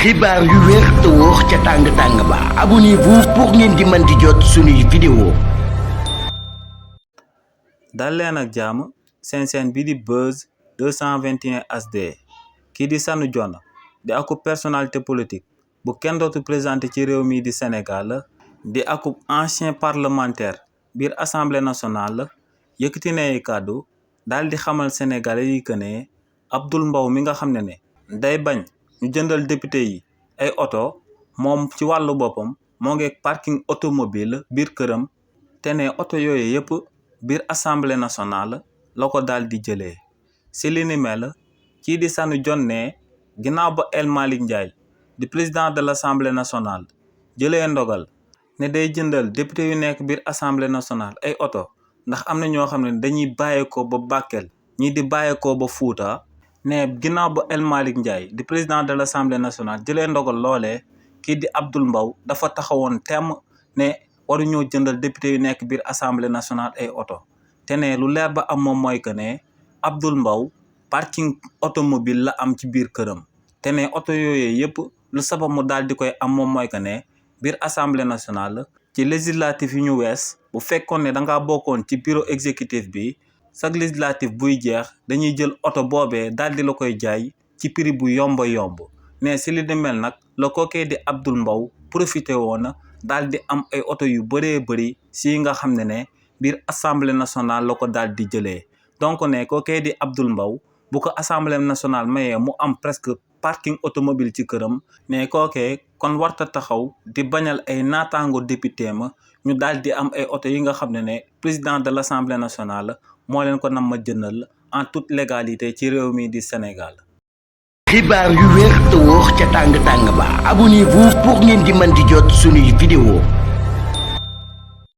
xibaar yu wér te wóor ca tàng-tàng ba abonnez-vous pour ngeen di mën di jot suñuy vidéo. dal leen ak jàmm seen chaîne bi di Buzz 221 HD kii di Sanu Dione di akub personnalité politique bu kenn dootu présenté ci réew mi di Sénégal di akub ancien parlementaire biir assemblée nationale yëkkati na ay kàddu daal di xamal sénégalais yi que ne Abdoul Mbow mi nga xam ne day bañ ñu jëndal député yi ay oto moom ci wàllu boppam moo ngi parking automobile biir këram te ne oto yooyu yëpp biir assemblée nationale la ko daal di jëlee si li ni mel kii di Sanu Dione ne ginnaaw ba El Malick Ndiaye di président de l' assemblée nationale jëlee ndogal ne day jëndal député yu nekk biir assemblée nationale ay oto ndax am na ñoo xam ne dañuy bàyyeekoo ba Bakel ñii di bàyyeekoo ba Fuuta ne ginnaaw ba El Malick Ndiaye di président de l' assemblée nationale jëlee ndogal loolee kii di Abdoul Mbow dafa taxawoon temm ne waruñoo jëndal député yu nekk biir assemblée nationale ay oto te ne lu leer ba am moom mooy que ne Abdoul Mbow parking automobile la am ci biir këram te ne oto yooyu yëpp lu sabab mu daal di koy am moom mooy que ne biir assemblée nationale ci législatif yi ñu wees bu fekkoon ne da ngaa bokkoon ci bureau exécutif bi chaque législatif buy jeex dañuy jël oto boobee daal di la koy jaay ci prix bu yomb ne si li di mel nag la kookee di Abdoul Mbow profité woon daal di am ay oto yu bëree bëri si nga xam ne biir assemblée nationale la ko daal di jëlee donc ne kookee di Abdoul Mbow bu ko assemblée nationale mayee mu am presque parking automobile ci këram ne kookee kon warta taxaw di bañal ay naataango député ma ñu daal di am ay oto yi nga xam ne président de l' assemblée nationale moo leen ko nam ma jëndal en toute légalité ci réew mi di Sénégal. xibaar yu wér te wóor ca tàng-tàng ba abonnez-vous pour ngeen di mën di jot suñuy vidéo.